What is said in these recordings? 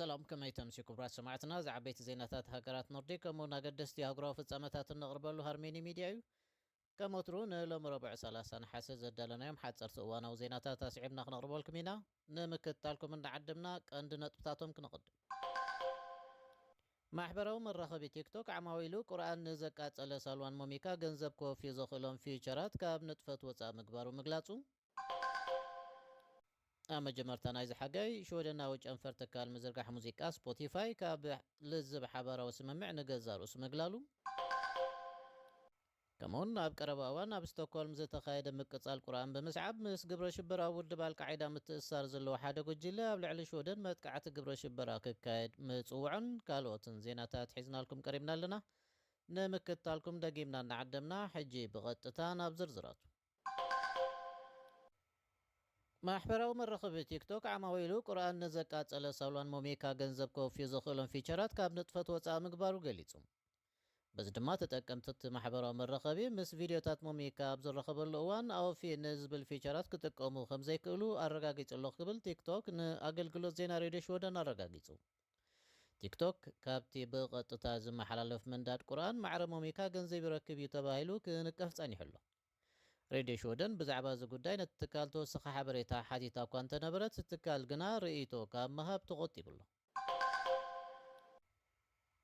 ሰላም፣ ከመይ ተምሲ ክቡራት ሰማዕትና? እዚ ዓበይቲ ዜናታት ሃገራት ኖርዲክ ከምኡውን ኣገደስቲ ኣህጉራዊ ፍጻመታት እነቕርበሉ ሃርሜኒ ሚድያ እዩ። ከም ወትሩ ንሎሚ ረቡዕ ሰላሳ ነሓሰ ዘዳለናዮም ሓጸርቲ እዋናዊ ዜናታት ኣስዒብና ክነቕርበልኩም ኢና። ንምክትታልኩም እናዓደምና ቀንዲ ነጥብታቶም ክነቕድም። ማሕበራዊ መራኸቢ ቲክቶክ ዓማዊሉ ቁርኣን ንዘቃጸለ ሳልዋን ሞሚካ ገንዘብ ክወፍዩ ዘኽእሎም ፊውቸራት ካብ ንጥፈት ወጻእ ምግባሩ ምግላጹ። ኣብ መጀመርታ ናይዚ ሓጋይ ሽወደናዊ ጨንፈር ትካል ምዝርጋሕ ሙዚቃ ስፖቲፋይ ካብ ልዝብ ሓባራዊ ስምምዕ ንገዛ ርእሱ ምግላሉ። ከምኡውን ኣብ ቀረባ እዋን ኣብ ስቶክሆልም ዝተኻየደ ምቅጻል ቁርኣን ብምስዓብ ምስ ግብረ ሽበራዊ ውድብ ኣልቃዒዳ ምትእስሳር ዘለዎ ሓደ ጉጅለ ኣብ ልዕሊ ሽወደን መጥቃዕቲ ግብረ ሽበራ ክካየድ ምጽውዖን ካልኦትን ዜናታት ሒዝናልኩም ቀሪብና ኣለና። ንምክትታልኩም ደጊምና እናዓደምና ሕጂ ብቐጥታ ናብ ዝርዝራቱ። ማሕበራዊ መራኸቢ ቲክቶክ ዓማዊሉ ቁርኣን ንዘቃጸለ ሳልዋን ሞሚካ ገንዘብ ከወፍዩ ዘኽእሎም ፊቸራት ካብ ንጥፈት ወጻኢ ምግባሩ ገሊጹ። በዚ ድማ ተጠቀምቲ እቲ ማሕበራዊ መራኸቢ ምስ ቪድዮታት ሞሚካ ኣብ ዝረኸበሉ እዋን ኣወፊ ንዝብል ፊቸራት ክጥቀሙ ከም ዘይክእሉ ኣረጋጊጹ ኣለኹ ክብል ቲክቶክ ንኣገልግሎት ዜና ሬድዮ ሽወደን ኣረጋጊጹ። ቲክቶክ ካብቲ ብቐጥታ ዝመሓላለፍ ምንዳድ ቁርኣን ማዕረ ሞሚካ ገንዘብ ይረክብ እዩ ተባሂሉ ክንቀፍ ጸኒሑ ኣሎ። ሬድዮ ሽወደን ብዛዕባ እዚ ጉዳይ ነቲ ትካል ተወሳኺ ሓበሬታ ሓቲታ እኳ እንተነበረት፣ እቲ ትካል ግና ርእይቶ ካብ ምሃብ ተቖጢቡ ኣሎ።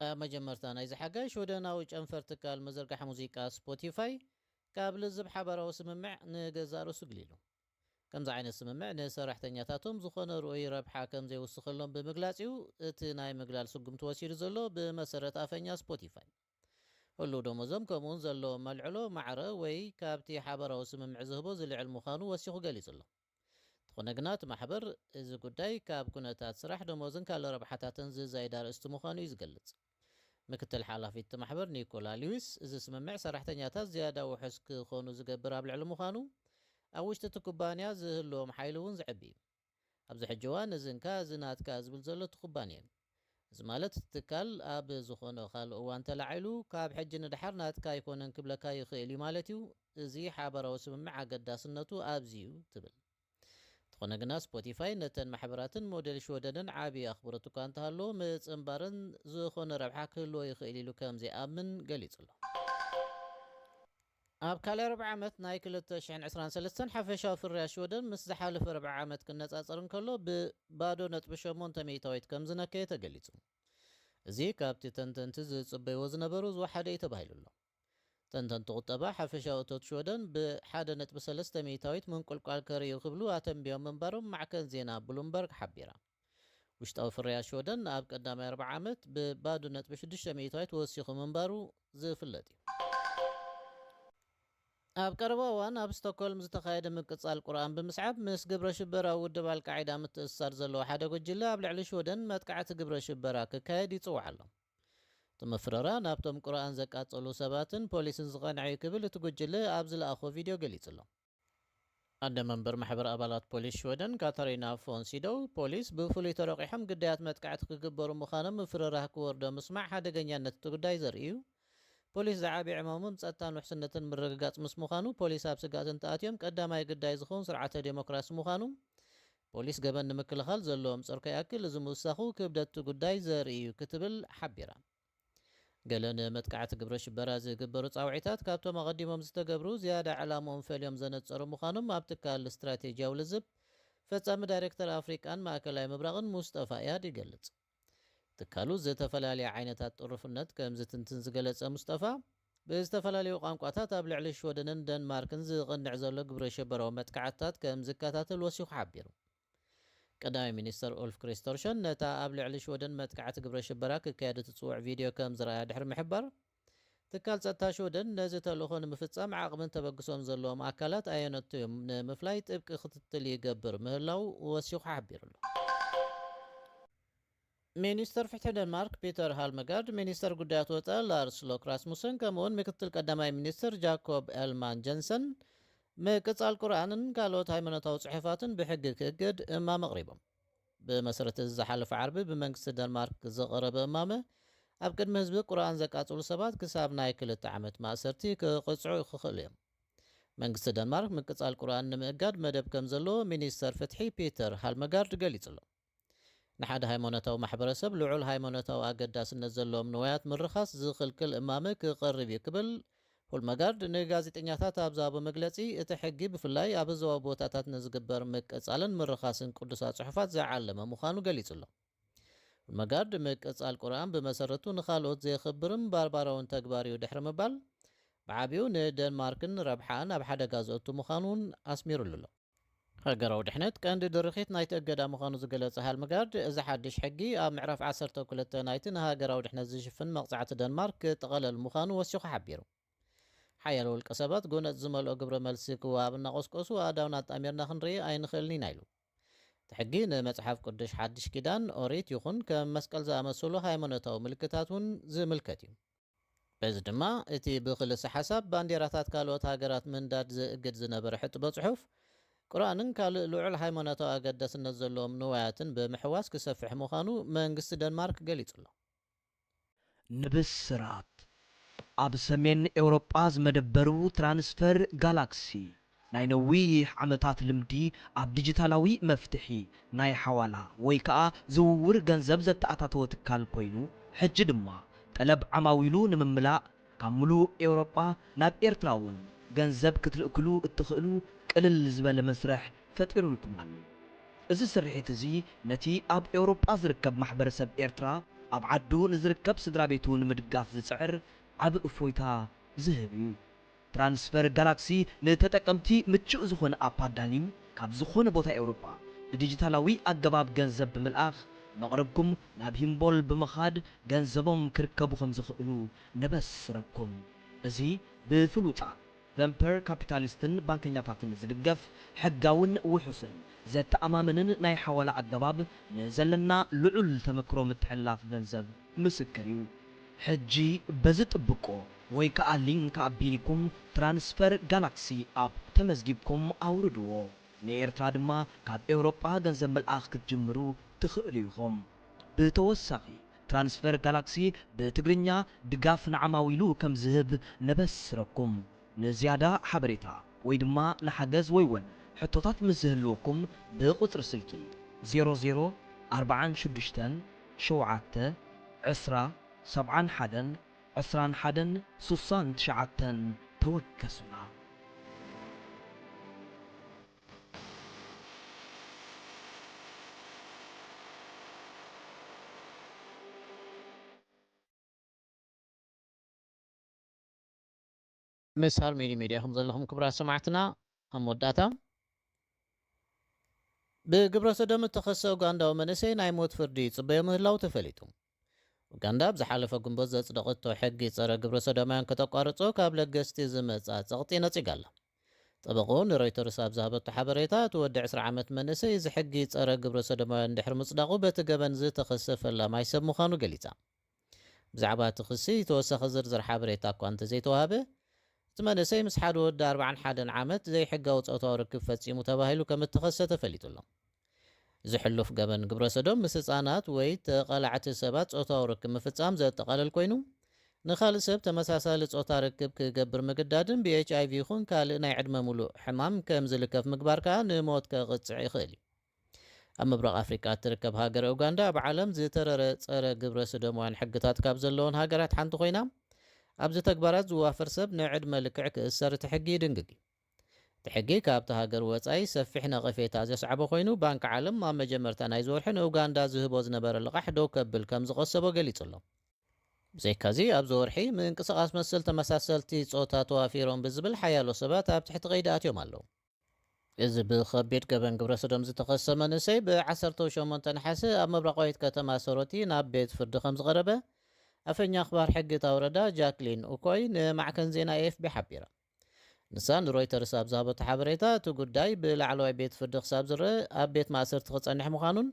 ኣብ መጀመርታ ናይዚ ሓጋይ ሽወደናዊ ጨንፈር ትካል ምዝርጋሕ ሙዚቃ ስፖቲፋይ ካብ ልዝብ ሓባራዊ ስምምዕ ንገዛእ ርእሱ ግሊሉ። ከምዚ ዓይነት ስምምዕ ንሰራሕተኛታቶም ዝኾነ ርኡይ ረብሓ ከም ዘይውስኸሎም ብምግላጽ እዩ እቲ ናይ ምግላል ስጉምቲ ወሲዱ ዘሎ። ብመሰረት ኣፈኛ ስፖቲፋይ፣ ህሉው ደሞዞም ከምኡውን ዘለዎም መልዕሎ ማዕረ ወይ ካብቲ ሓባራዊ ስምምዕ ዝህቦ ዝልዕል ምዃኑ ወሲኹ ገሊጹ ኣሎ። እንተኾነ ግና እቲ ማሕበር እዚ ጉዳይ ካብ ኩነታት ስራሕ፣ ደሞዝን ካልእ ረብሓታትን ዝዛይድ ኣርእስቲ ምዃኑ እዩ ዝገልጽ። ምክትል ሓላፊ እቲ ማሕበር ኒኮላ ሊዊስ፣ እዚ ስምምዕ ሰራሕተኛታት ዝያዳ ውሑስ ክኾኑ ዝገብር ኣብ ልዕሊ ምዃኑ፣ ኣብ ውሽጢ እቲ ኩባንያ ዝህልዎም ሓይሊ እውን ዝዕቢ እዩ። ኣብዚ ሕጂ እዋን እዚ እንካ እዚ ናትካ ዝብል ዘሎ እቲ ኩባንያ እዩ። እዚ ማለት እቲ ትካል ኣብ ዝኾነ ካልእ እዋን ተላዒሉ ካብ ሕጂ ንደሓር ናትካ ኣይኮነን ክብለካ ይኽእል እዩ ማለት እዩ። እዚ ሓባራዊ ስምምዕ ኣገዳስነቱ ኣብዚ እዩ ትብል። እንተኾነ ግና ስፖቲፋይ ነተን ማሕበራትን ሞዴል ሽወደንን ዓቢ ኣኽብሮት እኳ እንተሃለዎ ምጽንባርን ዝኾነ ረብሓ ክህልዎ ይኽእል ኢሉ ከም ዘይኣምን ገሊጹ ኣሎ። ኣብ ካልኣይ ርብዒ ዓመት ናይ ክልተ ሽሕን ዕስራን ሰለስተን ሓፈሻዊ ፍርያት ሽወደን ምስ ዝሓለፈ ርብዒ ዓመት ክነጻጸር እንከሎ ብባዶ ነጥቢ ሸሞንተ ሚእታዊት ከም ዝነከየ ተገሊጹ። እዚ ካብቲ ተንተንቲ ዝጽበይዎ ዝነበሩ ዝወሓደ እዩ ተባሂሉ ኣሎ። ተንተንቲ ቁጠባ ሓፈሻዊ እቶት ሽወደን ብሓደ ነጥቢ ሰለስተ ሚእታዊት ምንቁልቋል ከርእዩ ክብሉ ኣተንቢዮም ምንባሮም ማዕከን ዜና ብሉምበርግ ሓቢራ። ውሽጣዊ ፍርያት ሽወደን ኣብ ቀዳማይ ኣርብዓ ዓመት ብባዶ ነጥቢ ሽዱሽተ ሚእታዊት ወሲኹ ምንባሩ ዝፍለጥ እዩ። ኣብ ቀረባ እዋን ኣብ ስቶክሆልም ዝተኻየደ ምቅጻል ቁርኣን ብምስዓብ ምስ ግብረ ሽበራዊ ውድብ ኣልቃዒዳ ምትእስሳር ዘለዎ ሓደ ጉጅለ ኣብ ልዕሊ ሽወደን መጥቃዕቲ ግብረ ሽበራ ክካየድ ይጽውዓ ኣሎ። እቲ ምፍረራ ናብቶም ቁርኣን ዘቃጸሉ ሰባትን ፖሊስን ዝቐንዐ እዩ ክብል እቲ ጉጅለ ኣብ ዝለኣኾ ቪድዮ ገሊጹ ኣሎ። ኣደ መንበር ማሕበር ኣባላት ፖሊስ ሽወደን ካታሪና ፎን ሲዶው፣ ፖሊስ ብፍሉይ ተረቂሖም ግዳያት መጥቃዕቲ ክግበሩ ምዃኖም ምፍርራህ ክወርዶ ምስማዕ ሓደገኛነት እቲ ጉዳይ ዘርኢ እዩ። ፖሊስ ዝዓቢ ዕማሙ ጸጥታን ውሕስነትን ምርግጋጽ ምስ ምዃኑ፣ ፖሊስ ኣብ ስግኣት እንተኣትዮም ቀዳማይ ግዳይ ዝኸውን ስርዓተ ዴሞክራሲ ምዃኑ፣ ፖሊስ ገበን ንምክልኻል ዘለዎም ጸርኮ ይኣክል፣ እዚ ምውሳኹ ክብደት እቲ ጉዳይ ዘርኢ እዩ ክትብል ሓቢራ። ገለ ንመጥቃዕቲ ግብረ ሽበራ ዝግበሩ ጻውዒታት ካብቶም ኣቐዲሞም ዝተገብሩ ዝያዳ ዕላምኦም ፈልዮም ዘነጸሩ ምዃኖም ኣብ ትካል ስትራቴጂያዊ ልዝብ ፈጻሚ ዳይሬክተር ኣፍሪቃን ማእከላይ ምብራቕን ሙስጠፋ ኢያድ ይገልጽ። ትካሉ ዝተፈላለያ ዓይነታት ጥሩፍነት ከም ዝትንትን ዝገለጸ ሙስጠፋ፣ ብዝተፈላለዩ ቋንቋታት ኣብ ልዕሊ ሽወደንን ደንማርክን ዝቕንዕ ዘሎ ግብረ ሽበራዊ መጥቃዕትታት ከም ዝከታተል ወሲኹ ሓቢሩ። ቀዳማይ ሚኒስተር ኡልፍ ክሪስተርሰን ነታ ኣብ ልዕሊ ሽወደን መጥቃዕቲ ግብረ ሽበራ ክካየድ እትጽውዕ ቪድዮ ከም ዝረኣያ ድሕሪ ምሕባር፣ ትካል ጸጥታ ሽወደን ነዚ ተልእኾ ንምፍጻም ዓቕምን ተበግሶን ዘለዎም ኣካላት ኣየነቱ እዮም ንምፍላይ ጥብቂ ክትትል ይገብር ምህላው ወሲኹ ሓቢሩ ኣሎ። ሚኒስተር ፍትሒ ደንማርክ ፒተር ሃልመጋርድ፣ ሚኒስተር ጉዳያት ወጻኢ ላርስ ሎክ ራስሙሰን፣ ከምኡውን ምክትል ቀዳማይ ሚኒስተር ጃኮብ ኤልማን ጀንሰን ምቅጻል ቁርኣንን ካልኦት ሃይማኖታዊ ጽሑፋትን ብሕጊ ክእገድ እማመ ኣቕሪቦም። ብመሰረት እዚ ዝሓለፈ ዓርቢ ብመንግስቲ ደንማርክ ዝቐረበ እማመ፣ ኣብ ቅድሚ ህዝቢ ቁርኣን ዘቃጽሉ ሰባት ክሳብ ናይ ክልተ ዓመት ማእሰርቲ ክቕጽዑ ክኽእሉ እዮም። መንግስቲ ደንማርክ ምቅጻል ቁርኣን ንምእጋድ መደብ ከም ዘለዎ ሚኒስተር ፍትሒ ፒተር ሃልመጋርድ ገሊጹ ኣሎ። ንሓደ ሃይማኖታዊ ማሕበረሰብ ልዑል ሃይማኖታዊ ኣገዳስነት ዘለዎም ንዋያት ምርኻስ ዝኽልክል እማመ ክቐርብ እዩ ክብል ሆልመጋርድ ንጋዜጠኛታት ኣብ ዝሃቦ መግለጺ፣ እቲ ሕጊ ብፍላይ ኣብ ህዝባዊ ቦታታት ንዝግበር ምቅጻልን ምርኻስን ቅዱሳት ጽሑፋት ዝዓለመ ምዃኑ ገሊጹ ኣሎ። ሆልመጋርድ ምቅጻል ቁርኣን ብመሰረቱ ንኻልኦት ዘየኽብርን ባርባራውን ተግባር እዩ ድሕሪ ምባል፣ ብዓቢኡ ንደንማርክን ረብሓኣን ኣብ ሓደጋ ዘእቱ ምዃኑ እውን ኣስሚሩሉ ኣሎ። ሃገራዊ ድሕነት ቀንዲ ድርኺት ናይቲ እገዳ ምዃኑ ዝገለጸ ሃልምጋርድ፣ እዚ ሓድሽ ሕጊ ኣብ ምዕራፍ ዓሰርተ ክልተ ናይቲ ንሃገራዊ ድሕነት ዝሽፍን መቕጻዕቲ ደንማርክ ክጥቐለል ምዃኑ ወሲኹ ሓቢሩ። ሓያሎ ውልቀ ሰባት ጎነጽ ዝመልኦ ግብረ መልሲ ክወሃብ እናቆስቆሱ ኣእዳውና ኣጣሚርና ክንርኢ ኣይንኽእልን ኢና ኢሉ። እቲ ሕጊ ንመጽሓፍ ቅዱስ ሓድሽ ኪዳን፣ ኦሪት፣ ይኹን ከም መስቀል ዝኣመሰሉ ሃይማኖታዊ ምልክታት እውን ዝምልከት እዩ። በዚ ድማ እቲ ብክልሰ ሓሳብ ባንዴራታት ካልኦት ሃገራት ምንዳድ ዝእግድ ዝነበረ ሕጥበ ጽሑፍ፣ ቁርኣንን ካልእ ልዑል ሃይማኖታዊ ኣገዳስነት ዘለዎም ንዋያትን ብምሕዋስ ክሰፍሕ ምዃኑ መንግስቲ ደንማርክ ገሊጹ ኣሎ። ንብስራት ኣብ ሰሜን ኤውሮጳ ዝመደበሩ ትራንስፈር ጋላክሲ ናይ ነዊሕ ዓመታት ልምዲ ኣብ ዲጂታላዊ መፍትሒ ናይ ሓዋላ ወይ ከኣ ዝውውር ገንዘብ ዘተኣታተወ ትካል ኮይኑ፣ ሕጂ ድማ ጠለብ ዓማዊሉ ንምምላእ ካብ ምሉእ ኤውሮጳ ናብ ኤርትራ እውን ገንዘብ ክትልእክሉ እትኽእሉ ቅልል ዝበለ መስርሕ ፈጢሩልኩም ኣሎ። እዚ ስርሒት እዚ ነቲ ኣብ ኤውሮጳ ዝርከብ ማሕበረሰብ ኤርትራ ኣብ ዓዱ ንዝርከብ ስድራ ቤቱ ንምድጋፍ ዝጽዕር ዓቢ እፎይታ ዝህብ እዩ። ትራንስፈር ጋላክሲ ንተጠቀምቲ ምቹእ ዝኾነ ኣፕ ኣዳልዩ፣ ካብ ዝኾነ ቦታ ኤውሮጳ ብዲጂታላዊ ኣገባብ ገንዘብ ብምልኣኽ፣ መቕርብኩም ናብ ሂምቦል ብምኻድ ገንዘቦም ክርከቡ ከም ዝኽእሉ ነበስረኩም። እዚ ብፍሉጣት ቨንፐር ካፒታሊስትን ባንከኛታትን ዝድገፍ፣ ሕጋውን ውሑስን ዘተኣማምንን ናይ ሓዋላ ኣገባብ ንዘለና ልዑል ተመክሮ ምትሕልላፍ ገንዘብ ምስክር እዩ። ሕጂ በዚ ጥብቆ ወይ ከኣ ሊንክ ኣቢልኩም ትራንስፈር ጋላክሲ ኣፕ ተመዝጊብኩም ኣውርድዎ። ንኤርትራ ድማ ካብ ኤውሮጳ ገንዘብ ምልኣኽ ክትጅምሩ ትኽእሉ ኢኹም። ብተወሳኺ ትራንስፈር ጋላክሲ ብትግርኛ ድጋፍ ንዓማዊሉ ከም ዝህብ ነበስረኩም። ንዝያዳ ሓበሬታ ወይ ድማ ንሓገዝ ወይ እውን ሕቶታት ምስ ዝህልወኩም ብቁጽሪ ስልኪ ዜሮ ዜሮ ኣርባዓን ሽዱሽተን ሸውዓተ ዕስራ ሰብዓን ሓደን ዕስራን ሓደን ስሳን ትሽዓተን ተወከሱና። ምስ ሃርሜኒ ሜድያ ከም ዘለኹም ክቡራት ሰማዕትና፣ ኣብ መወዳእታ ብግብረ ሰዶም እተኸሰ ኡጋንዳዊ መንእሰይ ናይ ሞት ፍርዲ ይጽበዮ ምህላው ተፈሊጡ። ኡጋንዳ ኣብ ዝሓለፈ ግንቦት ዘጽደቐቶ ሕጊ ጸረ ግብረ ሰዶማውያን ከተቋርጾ ካብ ለገስቲ ዝመጽኣ ጸቕጢ ነጺጋ ኣላ። ጠበቕኡ ንሮይተርስ ኣብ ዝሃበቶ ሓበሬታ፣ እቲ ወዲ ዕስራ ዓመት መንእሰይ እዚ ሕጊ ጸረ ግብረ ሰዶማውያን ድሕሪ ምጽዳቑ በቲ ገበን ዝተኸሰ ፈላማይ ሰብ ምዃኑ ገሊጻ። ብዛዕባ እቲ ክሲ ተወሳኺ ዝርዝር ሓበሬታ እኳ እንተዘይተዋህበ፣ እቲ መንእሰይ ምስ ሓደ ወዲ ኣርባዓን ሓደን ዓመት ዘይሕጋዊ ጾታዊ ርክብ ፈጺሙ ተባሂሉ ከም እተኸሰ ተፈሊጡ ኣሎ። እዚ ሕሉፍ ገበን ግብረ ሰዶም ምስ ህጻናት ወይ ተቓላዕቲ ሰባት ጾታዊ ርክብ ምፍጻም ዘጠቓልል ኮይኑ፣ ንኻልእ ሰብ ተመሳሳሊ ጾታ ርክብ ክገብር ምግዳድን ብ ኤች ኣይ ቪ ይኹን ካልእ ናይ ዕድመ ምሉእ ሕማም ከም ዝልከፍ ምግባር ከኣ ንሞት ከቕጽዕ ይኽእል እዩ። ኣብ ምብራቕ ኣፍሪቃ እትርከብ ሃገረ ኡጋንዳ ኣብ ዓለም ዝተረረ ጸረ ግብረ ሰዶማውያን ሕግታት ካብ ዘለወን ሃገራት ሓንቲ ኮይና፣ ኣብዚ ተግባራት ዝዋፈር ሰብ ንዕድመ ልክዕ ክእሰር እቲ ሕጊ ይድንግግ እዩ። እቲ ሕጊ ካብቲ ሃገር ወጻኢ ሰፊሕ ነቐፌታ ዘስዓበ ኮይኑ፣ ባንክ ዓለም ኣብ መጀመርታ ናይዚ ወርሒ ንኡጋንዳ ዝህቦ ዝነበረ ልቓሕ ደው ከብል ከም ዝቐሰቦ ገሊጹ ኣሎ። ብዘይካዚ ኣብዚ ወርሒ ምንቅስቓስ መሰል ተመሳሰልቲ ጾታ ተዋፊሮም ብዝብል ሓያሎ ሰባት ኣብ ትሕቲ ቀይዲ ኣትዮም ኣለዉ። እዚ ብኸቢድ ገበን ግብረ ሰዶም ዝተኸሰ መንእሰይ ብ ዓሰርተ ሸሞንተ ነሓሰ ኣብ ምብራቓዊት ከተማ ሶሮቲ ናብ ቤት ፍርዲ ከም ዝቐረበ ኣፈኛ ኣኽባር ሕጊ እታ ወረዳ ጃክሊን ኡኮይ ንማዕከን ዜና ኤ ኤፍ ቢ ሓቢራ። ንሳ ንሮይተርስ ኣብ ዝሃበቶ ሓበሬታ፣ እቲ ጉዳይ ብላዕለዋይ ቤት ፍርዲ ክሳብ ዝረአ ኣብ ቤት ማእሰርቲ ክጸንሕ ምዃኑን፣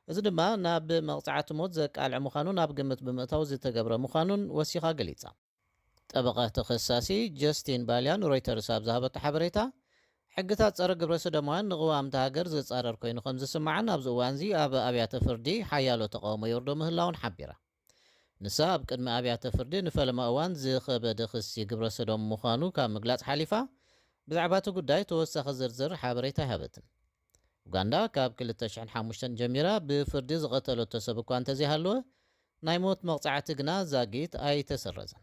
እዚ ድማ ናብ መቕጻዕቲ ሞት ዘቃልዕ ምዃኑ ናብ ግምት ብምእታው ዝተገብረ ምዃኑን ወሲኻ ገሊጻ። ጠበቓ ተኸሳሲ ጀስቲን ባልያ ንሮይተርስ ኣብ ዝሃበቶ ሓበሬታ፣ ሕግታት ጸረ ግብረ ሰዶማውያን ንቕዋም እታ ሃገር ዝጻረር ኮይኑ ከም ዝስምዓን ኣብዚ እዋንዚ ኣብ ኣብያተ ፍርዲ ሓያሎ ተቓውሞ ይወርዶ ምህላውን ሓቢራ። ንሳ ኣብ ቅድሚ ኣብያተ ፍርዲ ንፈለማ እዋን ዝኸበደ ክሲ ግብረ ሰዶም ምዃኑ ካብ ምግላጽ ሓሊፋ፣ ብዛዕባ እቲ ጉዳይ ተወሳኺ ዝርዝር ሓበሬታ ኣይሃበትን። ኡጋንዳ ካብ ክልተ ሽሕን ሓሙሽተን ጀሚራ ብፍርዲ ዝቐተለቶ ሰብ እኳ እንተዘይሃለወ፣ ናይ ሞት መቕጻዕቲ ግና ዛጊት ኣይተሰረዘን።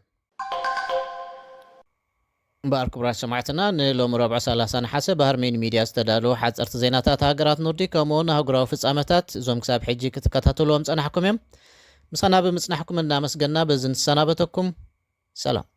እምበኣር ክቡራት ሰማዕትና፣ ንሎሚ ረብዖ ሰላሳ ነሓሰ ብሃርሜን ሚድያ ዝተዳለዉ ሓጸርቲ ዜናታት ሃገራት ኖርዲክ ከምኡ እውን ኣህጉራዊ ፍጻመታት፣ እዞም ክሳብ ሕጂ ክትከታተልዎም ጸናሕኩም እዮም። ምሳና ብምጽናሕኩም እናመስገና በዚ ንሰናበተኩም። ሰላም።